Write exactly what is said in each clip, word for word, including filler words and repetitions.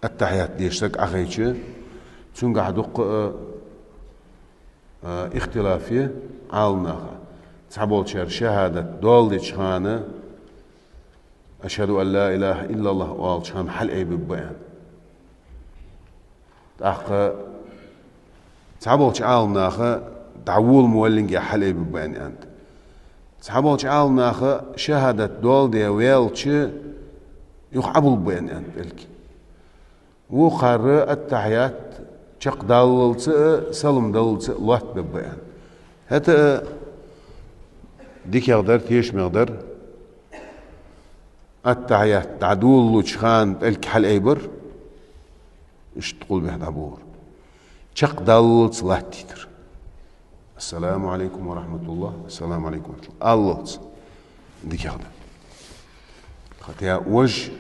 аттахьият деш саг Ӏахайча, цунгахь дуккха а, а, ихтилаф я Ӏаламнаха. Цхьаболчар шахадат доаладеча хана, «Ашхаду ан ла илаха иллаллах» оалача хана хьалайбабба аьнна. ТӀаккха цхьаболча Ӏаламнаха дӀаволаваллинге хьалайбабба аьнна аьннад. Цхьаболча Ӏаламнаха шахадат доаладе ваьлча, юха Ӏобулбаба аьнна аьннад пӀелг. Вокхар аттахьият чакхдаллалца а, салам даллалца а лоаттабабба аьнна. ХӀаьта а дикагӀдар, тешамегӀдар, аттахьият дӀадоладеча хана пӀелг хьалайбар, иштта къулбехьа дӀаболар. Чакхдаллалца латтийтар. «Ассаламу Ӏалайкум ва рахьматуллах, ассаламу Ӏалайкум ва рахьматуллах», аллалца. ДикагӀдар. ХӀаьта вож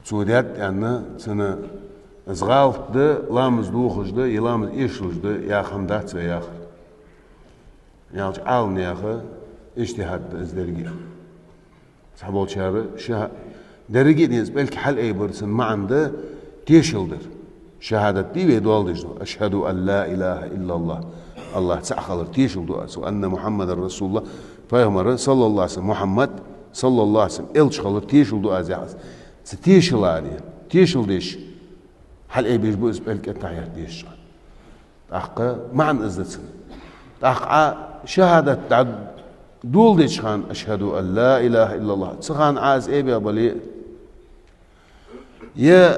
цо даьд аьнна, цунна из гӀалат да, ламаз дохаш да, е ламаз эшалуш да, яха хӀама дац вай яхар. Ялча Ӏаламнаха иджтихӀад да из деррига. Цхьаболчар шаха-, деррига а деза пӀелг хьалайбар, цун маӀан да тешал дар. Шахадат дий вай доаладеш да: «Ашхаду ан ла илаха иллаллах». Аллах цаӀ хилар тешал ду аз. «Ва анна Мухьаммадан расулуллах». Пайхамар, саллаллаху Ӏалайхи ва саллам, Мухьаммад, саллаллаху Ӏалайхи ва саллам, элча хилар тешал ду аз яхаш. Цу тешалари, тешал деш хьалайбеш ба из пӀелг аттахьият дешача хана. ТӀаккха маӀан из да цун. ТӀаккха Ӏа шахадат дӀадоладеча хана, «Ашхаду ан ла илаха иллаллах», цу хана Ӏа из айбеш бале а, е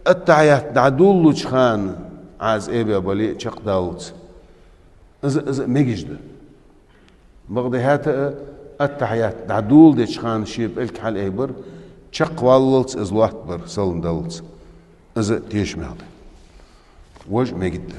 аттахьият дӀадоладеча хана Ӏа из айбеш бале а чакхдаллалца, из, из мегаш да. Бакъда хӀаьта а аттахьият дӀадоладеча хана ший пӀелг хьалайбар, чакхваллалца из лоаттабар, салам даллалца, из тешамегӀ да. Вож мегаргда.